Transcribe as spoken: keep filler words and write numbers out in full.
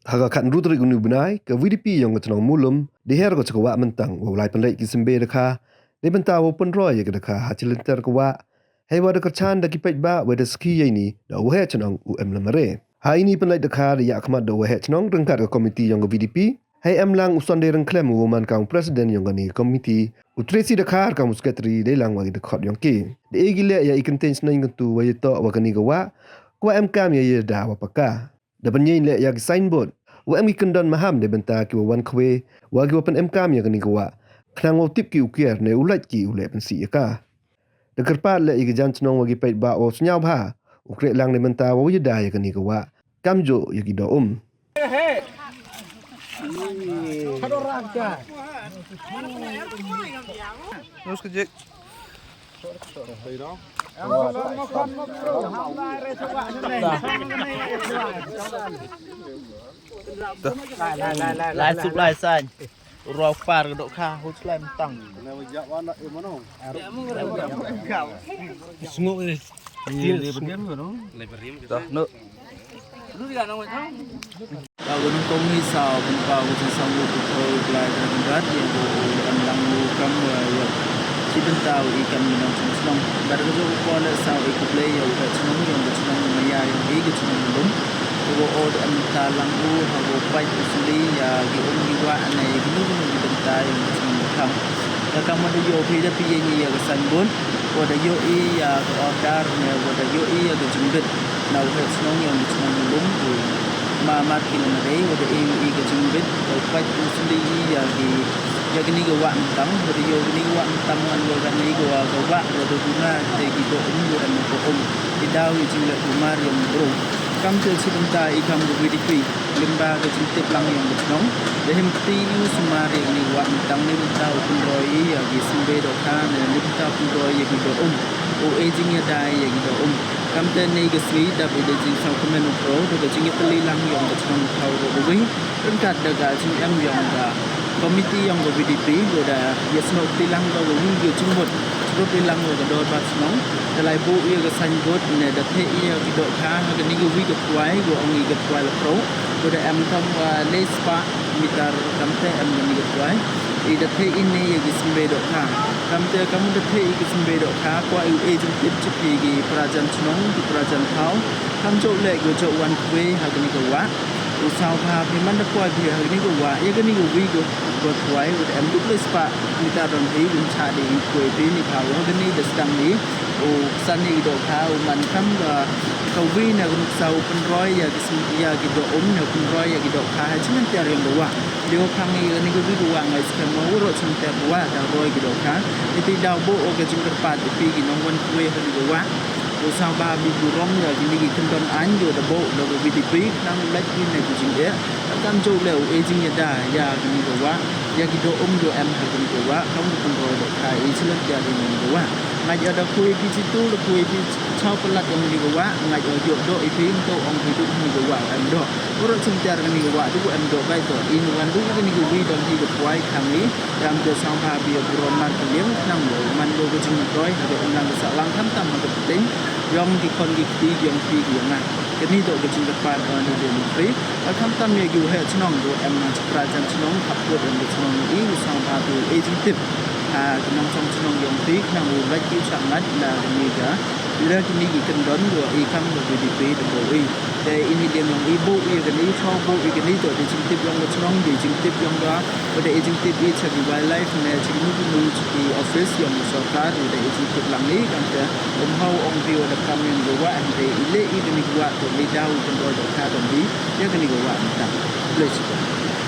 Ha ka khatynru tarik une u bnai, ka VDP yong ka chnong Mulum da her ko cha ka wah Myntang wow lai pynleit ki symbai dakha neibynta wow pynroi ya ka dakha ha chi lynter ka wah. Heiwa da kyrchan da ki paidbah wei da sakhi ya ini da u waheh chnong u M Lamare. Ha ini pynleit dakha da yahkhmat da u waheh chnong ryngkat ka komiti yong ka VDP. Hei em lang u Sunday Ryngkhlem u man ka u president yong kani ka komiti, u Tracy Dkhar ka u secretary dei lang wa ki dkhot yong ki. Da e ki leh ya i kyntein sneng kyntu wa yatoh wa kani ka wah, ka wah em kam ya yada wa paka. Da pynïeng leh ya ki signboard wa em ki kyndon maham neibynta ki wa wan khwe wa ki wa pynemkam ya kani ka wah, khnang wow tip ki u kiar ne u lait ki u leh pynsih ya ka. Da kyrpad leh ya ki jan chnong wa ki paidbah wow sñiawbha u kreh lang neibynta wow yada ya kani ka wah, kamjooh ya ki doh um. Lai suk lai sañ. Rau par ka doh kha hu chlai Myntang. Sngew ni. Dah no. Ka gunung kong ni saw pynpaw ka jingsawlut u Blai Kynrad ïa u em lang u kam wa ïa. Shi bynta u i kam u nongchong chnong. Bad ka jong u pon da saw i khublei ïa u ka chnong ïa u ka chnong u maya ïa u i ka chnong u lum. Ka wa ot em ta lang u ha wa pait u suli ïa ki um ki wah ne ki nu ki nu ki bynta ïa u ka chnong u kham. Ka kam wa da ïoh phi da phi ïa ngi ïa ka signboard. Wa da ïoh i ïa ka order ne wa da ïoh i ïa ka jingbit. Na u heh chnong ïa u chnong u lum u ma Mark Lamare wa da e u i ka jingbit, wa pait u suli i ïa ki, ïa kini ka wah Myntang, wa da ïoh kini ka wah Myntang ngan wa kani ka wah ka wah, wa da duna te ki doh um, wa da ma doh um. I daw i jingleh kumar ïa u bru. Kam te shi bynta i kam ka VDP, lyngba ka jingtip lang ïa u chnong. Da him kti u sumar ïa kini ka wah Myntang neibynta u pynroi i ïa ki symbai doh kha, neibynta pynroi ïa ki doh um. U e jingïada ïa ki doh um. Kam te nei ka sngi dap i da jingsngewkmen u pro da ka jingïatylli lang yong ka chnong thaw ruh uwi ryngkat da ka jingem yong ka komiti yong ka VDP, ko da ïasnoh kti lang ka uwi ka jingmut. Snoh kti lang ka dorbar chnong da lai buh ïa ka signboard ne da theh ïa ki doh kha ha kani ka uwi ka twai, ko ong i ka twai la pro, ko da em kam wa le spah meter kam te em kani ka twai. I da theh ine ïa ki symbai doh kha. Kam te kam da theh ïa ki symbai doh kha, kwah i u e jingtip cha phi ki para jan chnong, ki para jan thaw. Kam jooh leh ko jooh wan khwe ha kani ka wah. U sngewbha phi man da kwah phi ha kani ka wah, ïa kani ka uwi ko, ko twai, u da em duk le spah meter don phi, un cha de i khwe phi ni pha wa kani da sdang ni. U san ïa ki doh kha, u man kam ka, ka uwi na ka nuksa u pynroi ïa ki sym-, ïa ki doh um, ne u pynroi ïa ki doh kha ha jingmynta ïa ka wah. Dei wa phang ïa kani ka uwi ka wah ngai skhem ma waroh jingmynta ka wah da roi ki doh kha. Iti daw buh wa ka jingkyrpad ïa phi ki nongwan khwe ha kani ka wah. U sngewbha phi burom ïa kini ki kyndon aiñ ki wa da buh da ka VDP khnang u lait phi ne ka jingeh. Kam jooh leh u e jingïada ïa kani ka wah, ïa ki doh um ki wa em ha kani ka wah, kam ka pynroi doh kha i chi lynter ïa kani ka wah. Ngait ïa da khwe phi chitu, da khwe phi chaw palat ïa kani ka wah, ngait ïa ïoh doh i phi, to ong phi duk kani ka wah, em doh. Waroh jingmynta ïa kani ka wah, duk em doh bai to, i wan duk kani ka uwi don hi ka twai khang i, Ïa ka sngewbha phi ïa burom markylliang khnang ba u man ko ka jingmyntoi ha ka imlang ka sahlang khamtam ha ka pateng yong ki khon ki kti ki yong phi ki yong nga. Kani toh ka jingkyrpad ba ngi dei ban phi. Bad khamtam ïa ki waheh chnong, ki wa em na chipra jan chnong, khappud ïa ka chnong i, u sngewbha phi u e jingtip ha ki nongchong chnong yong phi khnang ba u lait ki u shah ngat na kani ka, ïa kini ki kyndon, ki wa i kam ka VDP da ba u i. Te ini dei nong i buh ïa kani, chong buh ïa kani, toh dei jingtip yong ka chnong, dei jingtip yong ka, ba dei jingtip i cha ki wildlife ne jingmut mut cha ki office yong ka sorkar, dei jingtip lang i, kam te um hau ong phi wa da kam yong ka wah, dei i leh i kani ka wah, toh dei daw i kani ka wah, toh ka dei ïa kani ka wah, ta. Please.